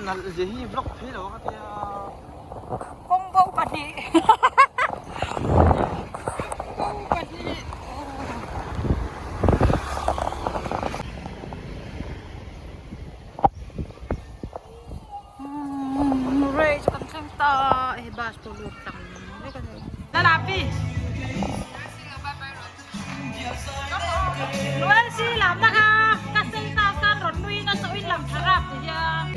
nalh zia hi vlog phei lo ka tia. Kawngbo pahnih Kawngbo pahnih Murray chu kan thleng ta hei bus pawh lut tlang vek a ni. Lalapi. Noel si lam na kha ka sei ta san rawn nui na so in lam tharap ti hian.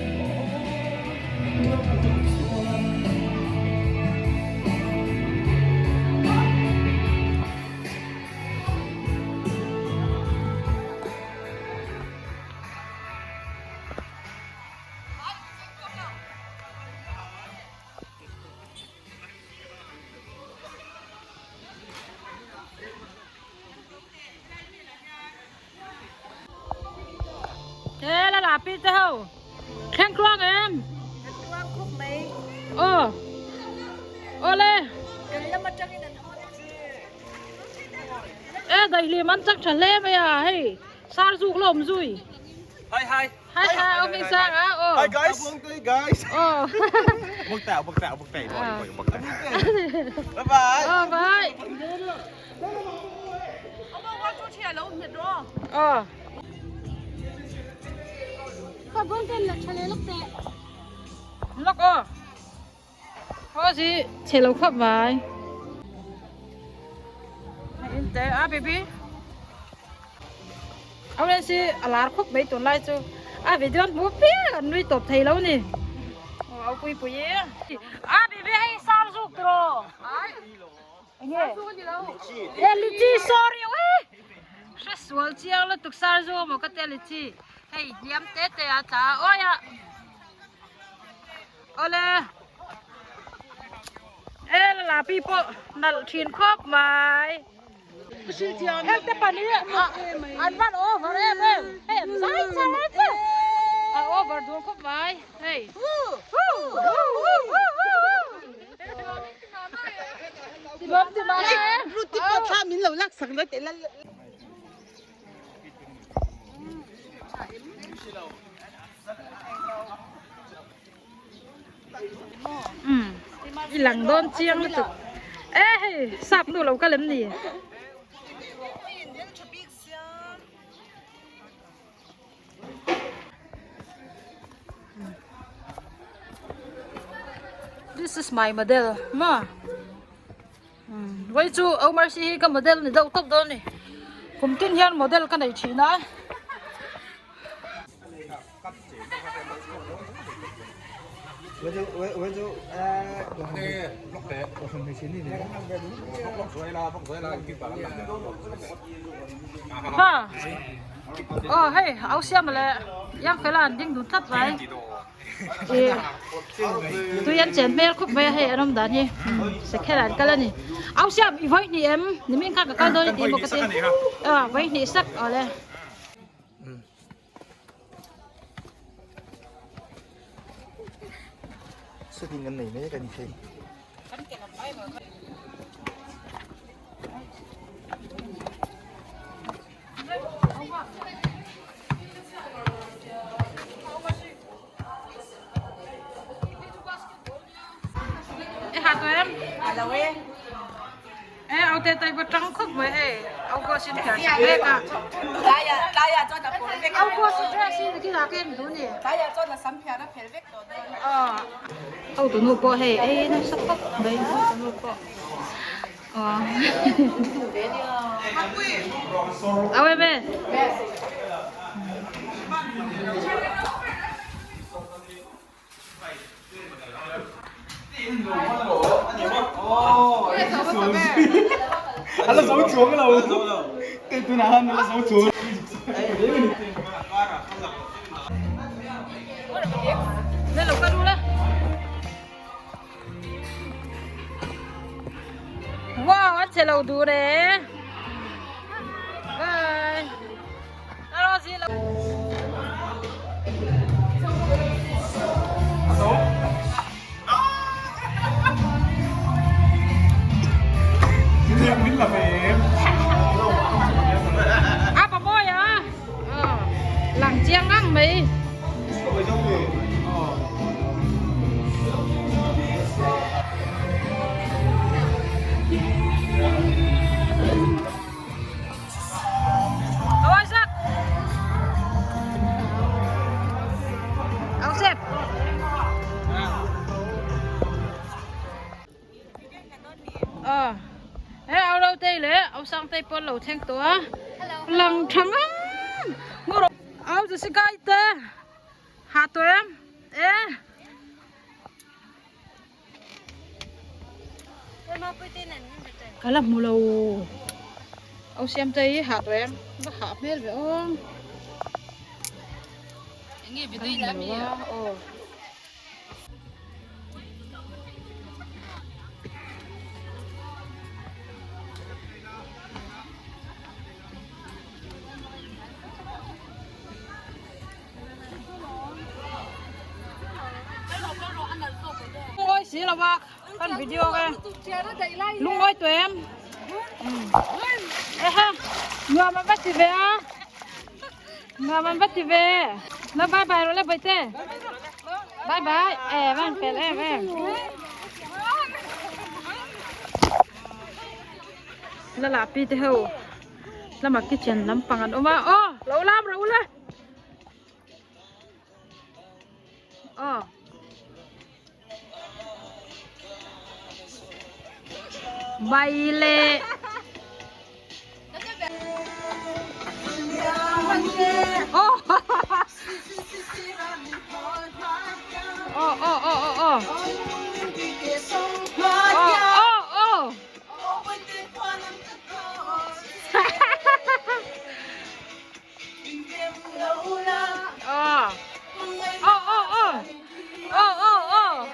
Thế là là pizza ho. Khen tluang em. Tluang khawp mai. Ờ. Ole. Kan lam atangin an hawn a. E dai li man chak tha hle mai a hei. Sar zuk lawm zui. Hi hi. Hi hi ông Minh Sang á. Ờ. Hi guys. Hi guys. Ờ. Bốc tẹo, bốc tẹo, bốc tẹo, bốc tẹo, bốc tẹo. Bye bye. Ờ bye. Ờ. Lok aw. Ho si chhe lo khawp mai. In te a baby. Au lên si a lar khawp mai tun lai chu. A video an hmu piang an nui tawp thei lo ni. Au pui pui e. A baby hei sar zuk tro. Enge? E lichi sorry ui. Hre sual chiang lutuk sar zu maw ka tia lichi. Hei hniam te te a tla a awi a. Awle. E la la pi pawh nalh thin khawp mai. Heng te pahnih an van over em em. Hei an zai char char. A over dun khawp mai. Hei. Ruti pawh thla min lo lak sak la teh la. I lang dawn chiang lutuk e hei sap nu lo kal em ni. This is my model ma Vai chu Omar si hi ka model ni deuh tawp dawn ni kum tin hian model ka nei thin a. Ha aw hei au siam leh yang fela an ding dun tlat mai ih tui an chen hmel khup mai a hei an awm dan hi sekhel an kal a ni au siam i vawi hnih em nimin khan ka kal dawn i tih maw ka ti a vawi hnih sak awle. Setting an nei mek a ni thei. E ha to em? Alo e. E au te tai ba tang khop mai hei. Au ko sin kya sa vek a. Tlai ah tlai ah chuan a pawr vek Au ko sin dress hi ki la kem du ni. Tlai ah chuan a sam phiar a phel vek tawh dawn. Aw. Au tu nu pawh hei ei nasa khawp mai au tu nu pawh. Aw. Au em e. A la zo chuang lo te tunah han a la zo chuang Lên lầu ca đu lên. Wow, anh sẽ lầu đủ đấy. Bye. Hello, gì lầu. A pa mawi a, lang chiang ngang mai. tei pawh an lo thleng tawh a lang tha ngang ngaw rawh au chu sikai te hah tawh em e. Ka la hmu lo au siam te hi hah tawh em va hah hmel ve aw ka la hmu lo a aw. Lungawi si lo a kan video e lungawi tawh em ehe nuam an va ti ve a nuam an va ti ve la bye bye rawh le bawihte bye bye e van fel em em la lah pi te ho lamah kitchen lampang an awm a aw lo lam rawh u le. Aw. Bai le. Oh. Oh oh oh oh oh. Oh oh oh.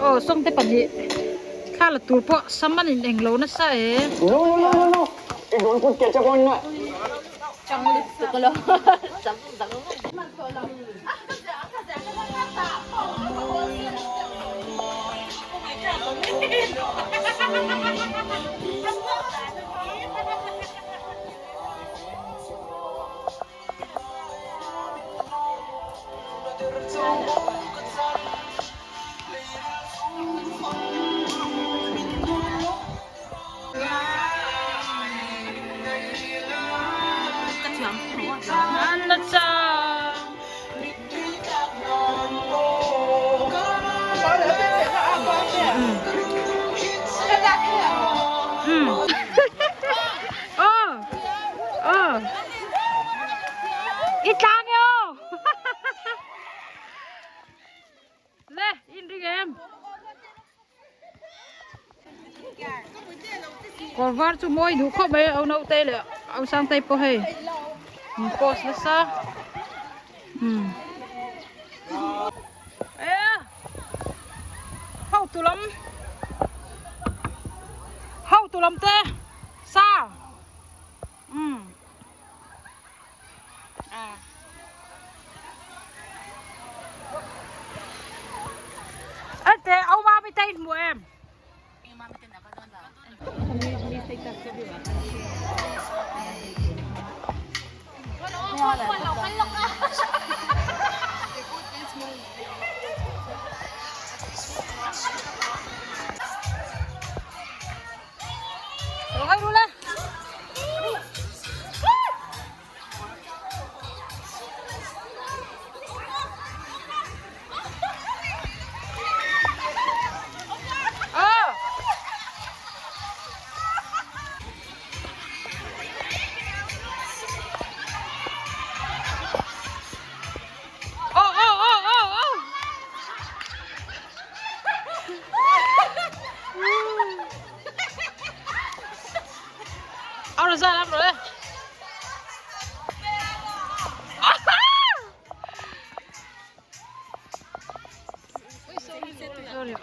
Aw sawngte pahnih thla la tur pawh sam an in englo nasa e. I tlang e aw Le in ring em Kawr var chu mawi duh khawp mai au naute leh au sangte pawh hei an post nasa umm e hotu lam hotu lam te sa umm Ate au mami te in hmu em? Rồi luôn lên. Ông ra lắm rồi. Sorry,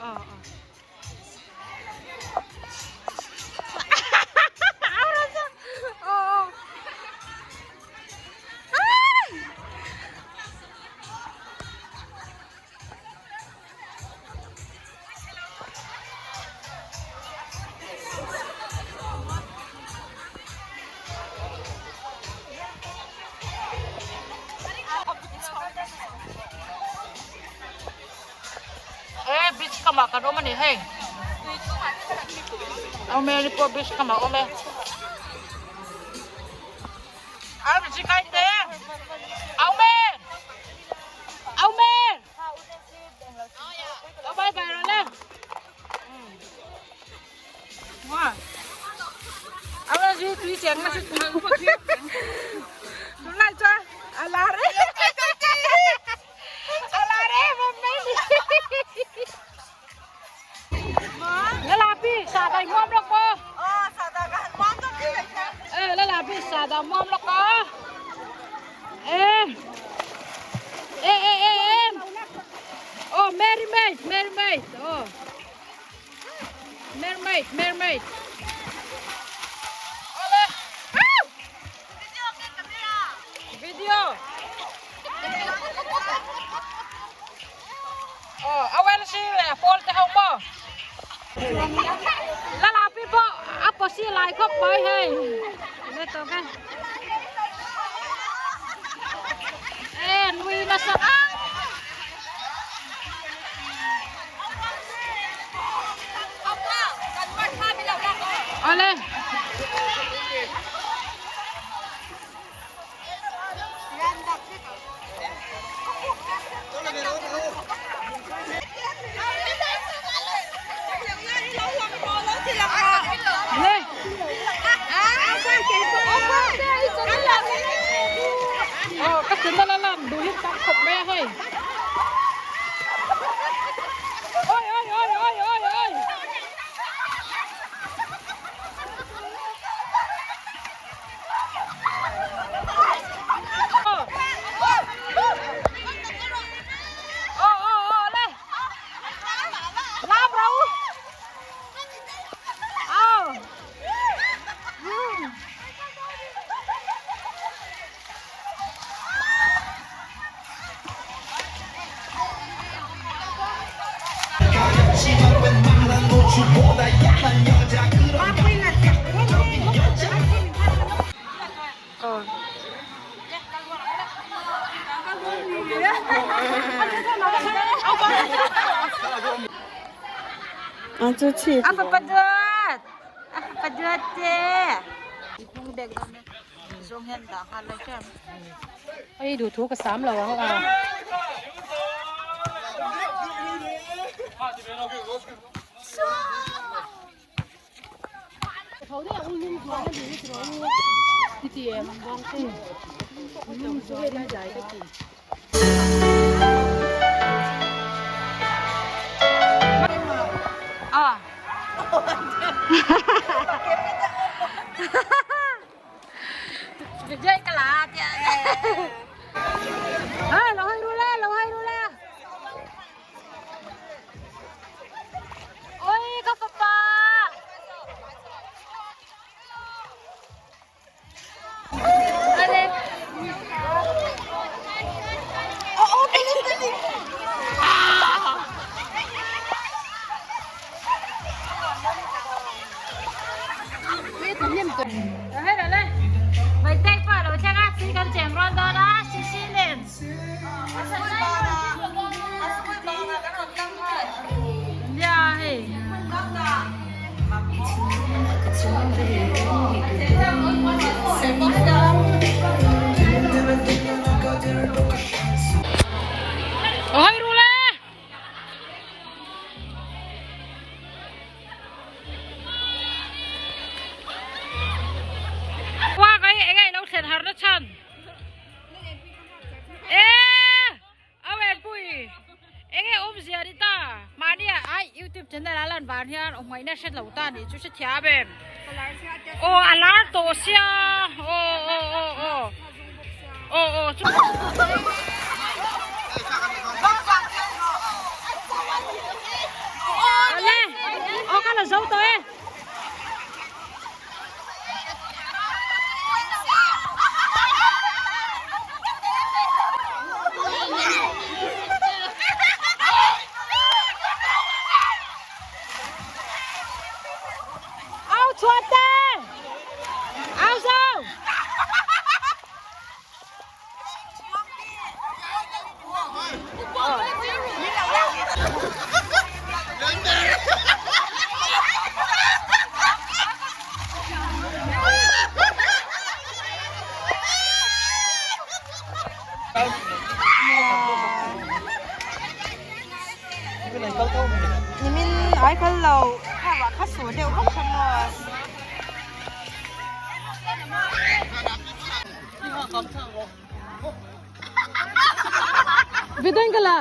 kamah kan awm a ni hei. Au Mary pawh bridge kamah a awm e. Au Richie kai te. Au Mer! Au Mer! Au bye bye rồi nè. Au là gì tùy chén mà Đúng lại cho. À là đấy. À là đấy mà mấy. Lalapi sa dai muam lok ko. Oh, sa da ka muam lok ki Eh, lalapi sa da muam lok ko. Eh. Eh eh eh eh. Oh, mermaid, mermaid. Oh. Mermaid, mermaid. Ole. Video. Oh, awel si Paul te hong mo. Lalapi po a si lai khop mai hei. Le to ka. Eh, nui na sa ah. Ale. Le. Oh, ka tin la lam du hin tak khop me hei. Oi oi oi oi oi oi. Oh. Oh oh oh le. Lam rau. Oh. Oh. Apa paduat? Apa paduat te? Ai đủ thuốc cái xám là không à? À. Dây cái lá chứ. À, lo hay rula, lo hay rula. Ôi, có papa. Ale. Oh, oh, cái gì? Hết rồi lên. Vậy tay phải rồi chắc á, xin con chèm ron đó đó, xin xin lên. Dạ, hey. Ôi rula. Qua cái cái đâu thèn hạt nó chân. Ê, ao em bùi. Ê cái ôm gì đi ta. Mà đi ai YouTube channel là lần bán hian, ông ấy nó sẽ lẩu ta đi chú sẽ thia bèm. Ô, à lá tổ xia. Ô ô ô ô. Ô ô chú. Ale, ô cái là dấu tôi. Ao chuột tê. Ao dâu. Nimin ai kal lo kha vah kha sur deuh vak kha maw. Video in ka la.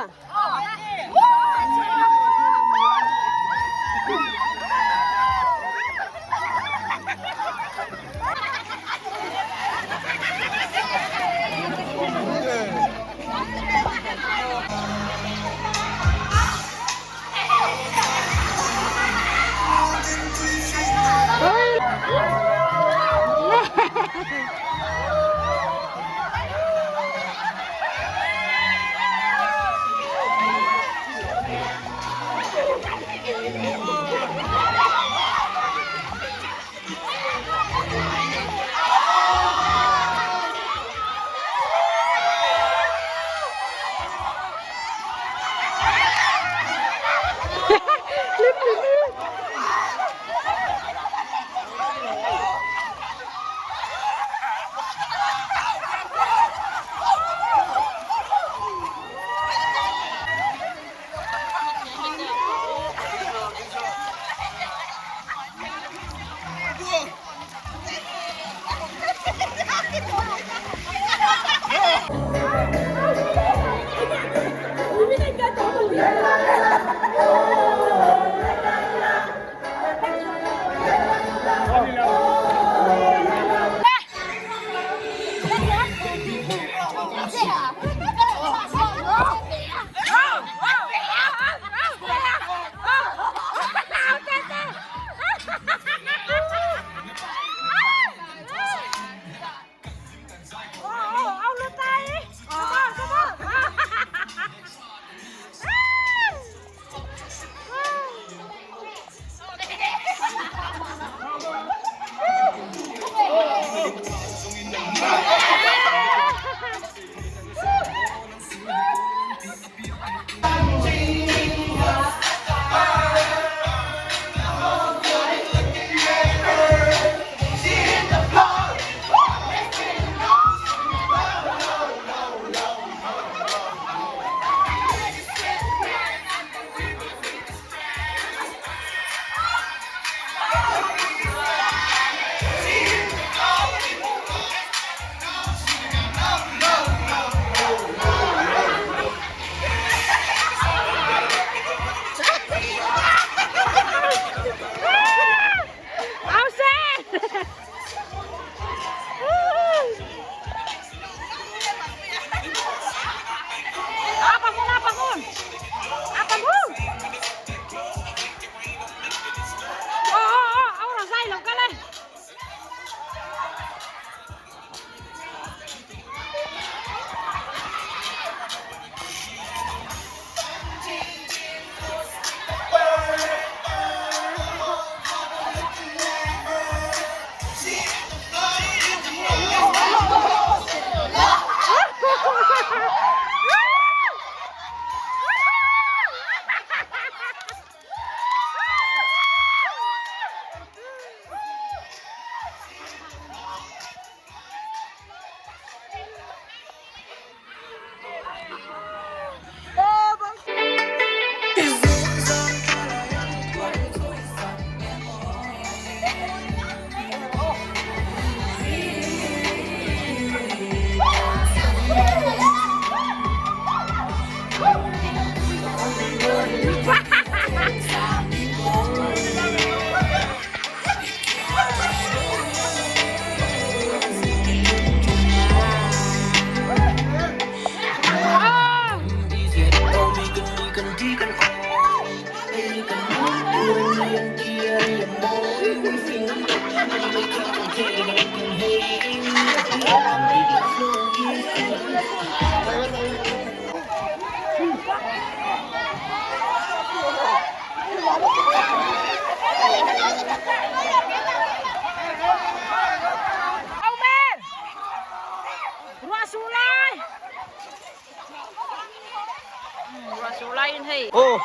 Oh.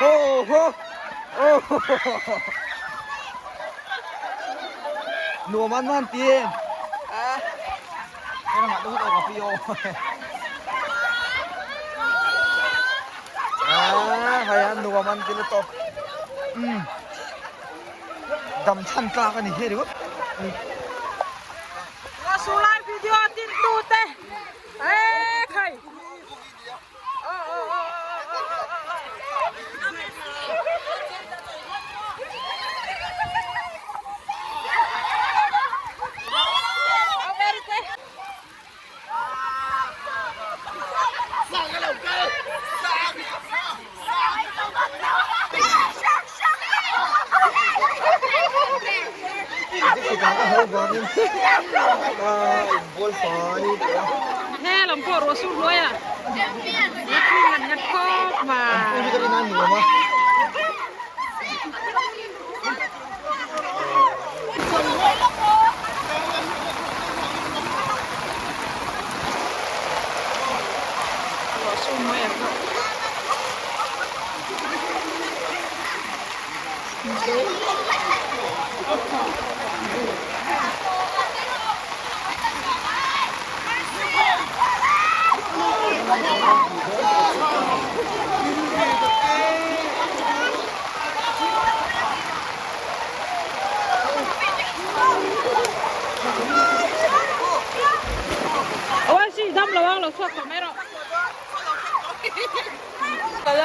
Oh, oh. Oh. Nuam an man ti. À. Cái nó đúng rồi cà phê. À. Nuam an ti lutuk. Umm dam chhan tlak a ni hi ringawt a ni. Ruahsur lai video a tin tu te e khai. He lam pawh ruah sur hnuai ah la ngat ngat khawp mai. Ôi chị dâm lo ang lo chhuak tawh mai rawh. E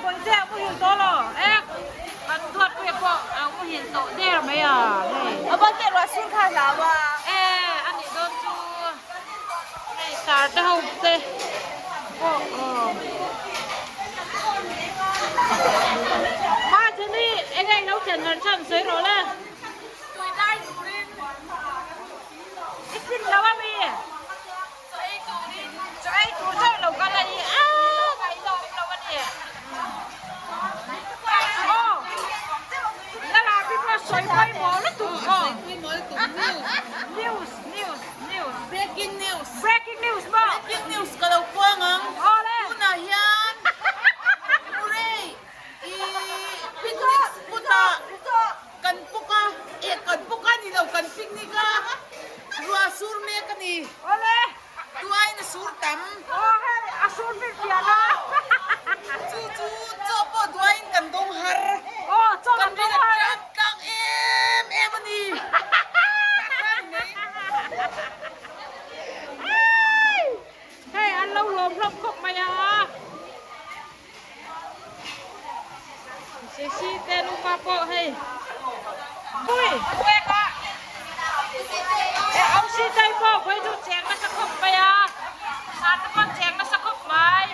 bawihte a muhil tawh lo e kan duat pui pawh a muhil tawh der mai a hei. A bawihte ruah sur kha a hlau a. E a nih dawn chu hei sar te ho te pawh aw. Ma Jenny enge i lo thlen har chhan sawi rawh le. I tlin lo a mi. Chaw ei turin chaw ei tur chauh lo kal a ni a ngaihna awm lo a ni. Aw lala pi pawh sawi pawimawh lutuk aw. News news news. Breaking news. Breaking news maw. Breaking news ka lo puang ang. Aw le. Tunah hian Murray i picnic spot ah Kan puk a, eh kan puk a ni lo, kan picnic a, ruah sur mek a ni. Awle. Tuain a sur tam. Aw hei a sur bik pian a. Chu chu chaw pawh duain kan dawng har. Aw chaw kan dawng har. Kan tlang em em a ni. Hei an lo lawm hlawm khawp mai a. Sisi te nupa pawh hei pui e au si tai pawh pui chu cheng nasa khawp mai a sa te pawh cheng nasa khawp mai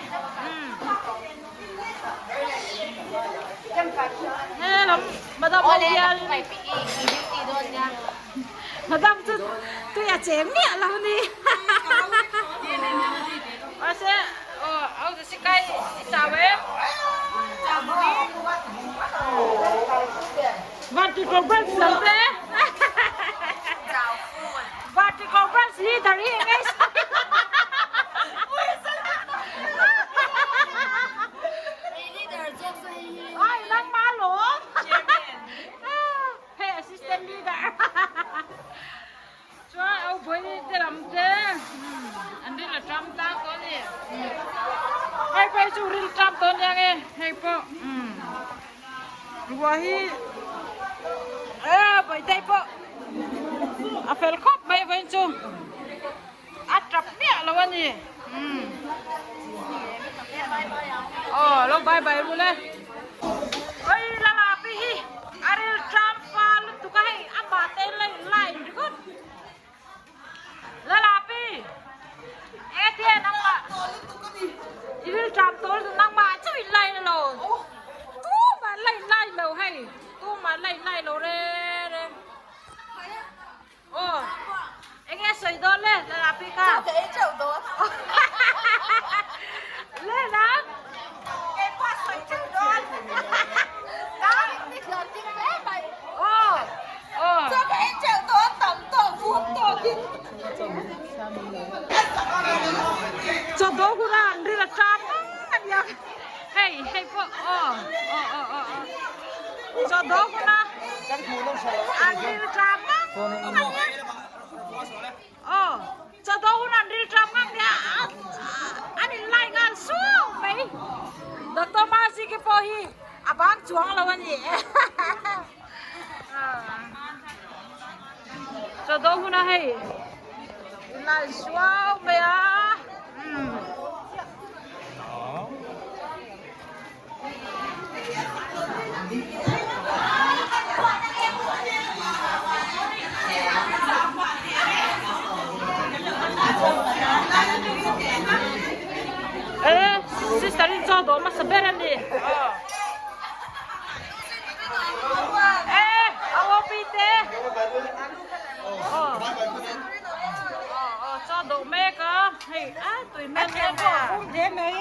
he lam madam ho hian madam chu tui a cheng miah lo ni mahse aw Sikai i chau em? Vertical branch lam te. Vertical branch leader hi ngai sai. Ai nang ma lawm. Hei assistant leader. Chuan au pawhin te lam te an ril a ṭam tlang tawh a ni. Hei pawh hi chu ril ṭam tawh a nia nge hei pawh ruah hi e Bawihtei pawh a fel khawp mai vawiin chu a ṭap miah lo a ni. Aw lo bye bye ru le. Oi lala pi hi a ril ṭam fa lutuk a hei amah te in la in line ringawt. Lala pi enge ti a nangmah i ril ṭam tawh lutuk nangmah chauh in line alo tumah an la in line lo hei tumah an la in line lo reng reng. Aw enge sawi dawn le lala pi kha. Chaw ka ei teuh dawn. Le nang. Kei pawh sawi teuh dawn. Nang ni hlawh ting hle mai. Aw aw. Chaw ka ei teuh dawn tam tawk vum tawkin. Chaw do hun a an ril a ṭam a nia. Hei hei pawh aw aw aw aw aw chaw daw hun a an ril tram ngang a nia aw chaw daw hun an ril tram ngang nia an in lai nghal suau mai Doctor Maziki pawh hi a bang chuang lo a ni chaw daw hun a hei in lai suau mai a umm. E sister in chaw dawh hmasa ber a ni e a OP te aw chaw dawh mek a hei a tui hmel hle mai a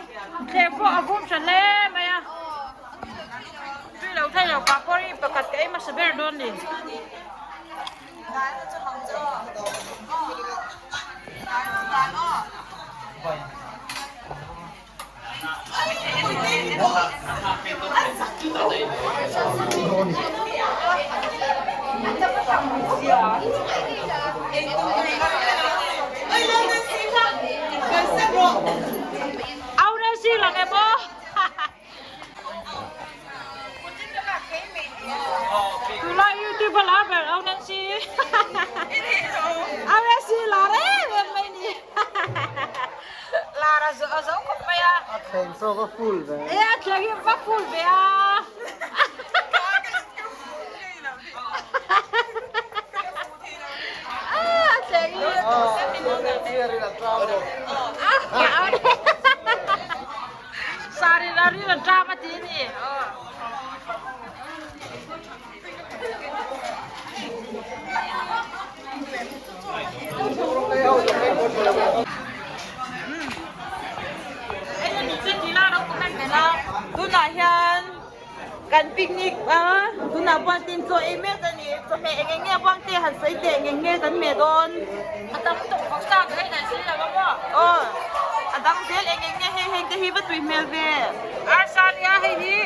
thleng pawh a vum tha hle mai a tui lo thei lo pah pawh hi pakhat ka ei hmasa ber dawn ni. Au rei si lang em aw. Tula YouTuber lar ber au Nancy. Au Nancy lar em em mai ni. Lar a zo a zo khawp mai a. A thleng zawk a full ve. E a thleng hi va full ve a. A thleng hi. Sari la ri la tram a ti ni. Tunah hian kan picnic a tunah buan tin chaw ei mek a ni chawhmeh eng eng nge buang te han sawi teh eng eng nge kan meh dawn a tam tawk vak sa ka hei daih si lo a maw aw a dang zel eng eng nge hei heng te hi va tui hmel ve arsa nia hei hi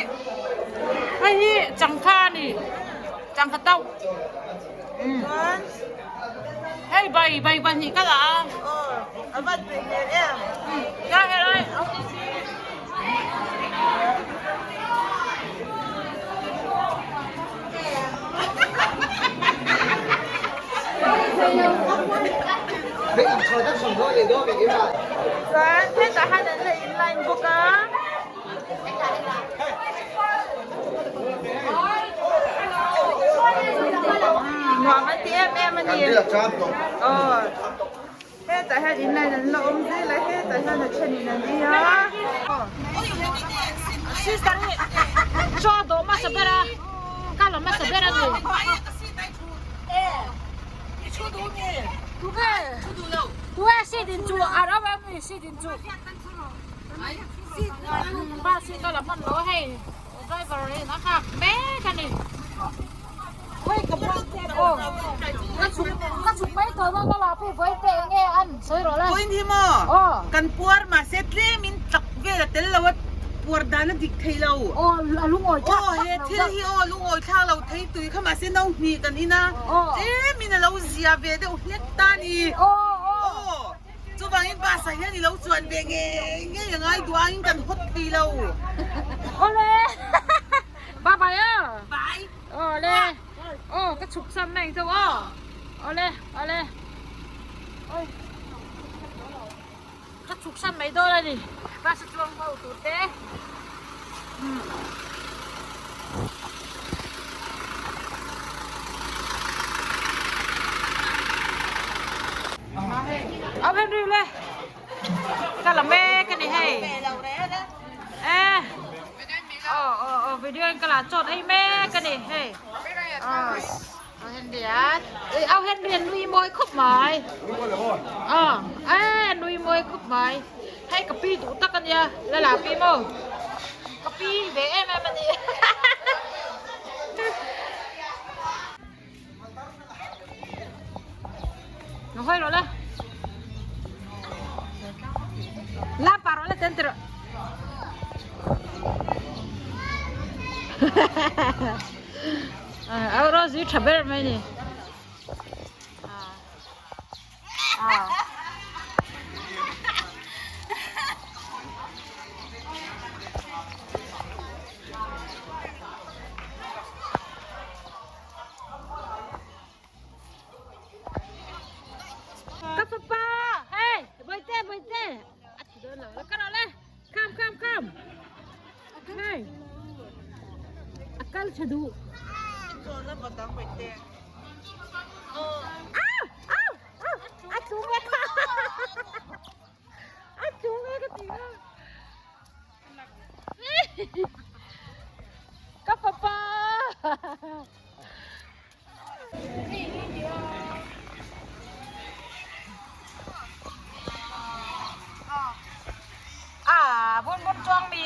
hei hi changkha a ni changkha tauh chuan hei bai bai pahnih ka la a aw a van tui hmel em ka helai Chuan hetah hian an la in line bawk a. Nuam an ti em em a ni. Aw. Hetah hian in line an la awm zel a, hetah hian a then in an ei a. Sister hi chaw dawh hmasa ber a, ka la hmasa ber a ni. Tuge seat in chu a ram em ni seat in chu. Bus hi ka la hman lo a hei driver in a nghak mek a ni. Point hi maw kan puar mahse tlem in tlak vel a tel lo a puar dan a dik thei lo aw he thil hi aw lungawi thlak lo thei tui kha mahse no hnih kan in a tlem in a lo zia ve deuh hlek ta a ni aw chuvangin bus ah hian i lo chuan ve ngei ngei a ngai duh angin kan hawt thei lo. Bye bye a. Bye. Aw le. Aw ka chhuk san mai ang chauh aw. Aw le aw le. Oi. Ka chhuk san mai dawn a ni. Bus a chuang ho tur te. Hmm. Au Henry le. Ka la mek a ni hei. E. Aw aw aw video in ka la chawt ei mek a ni hei. Aw Au Henry a. Ei Au Henry a nui mawi khawp mai. Aw e nui mawi khawp mai. Hei ka pi duh tak a nia la la pi maw. Ka pi ve em em a ni. Nó hơi rồi lên. La bà rồi lên tên rồi. Au Rosie tha ber mai ni. Ka papa hey boite boite a thi dawn lo la ka rawh le come come come hey a kal tha duh a chung e kha a chung e ka ti kha ka papa À, buôn buôn chuang mì.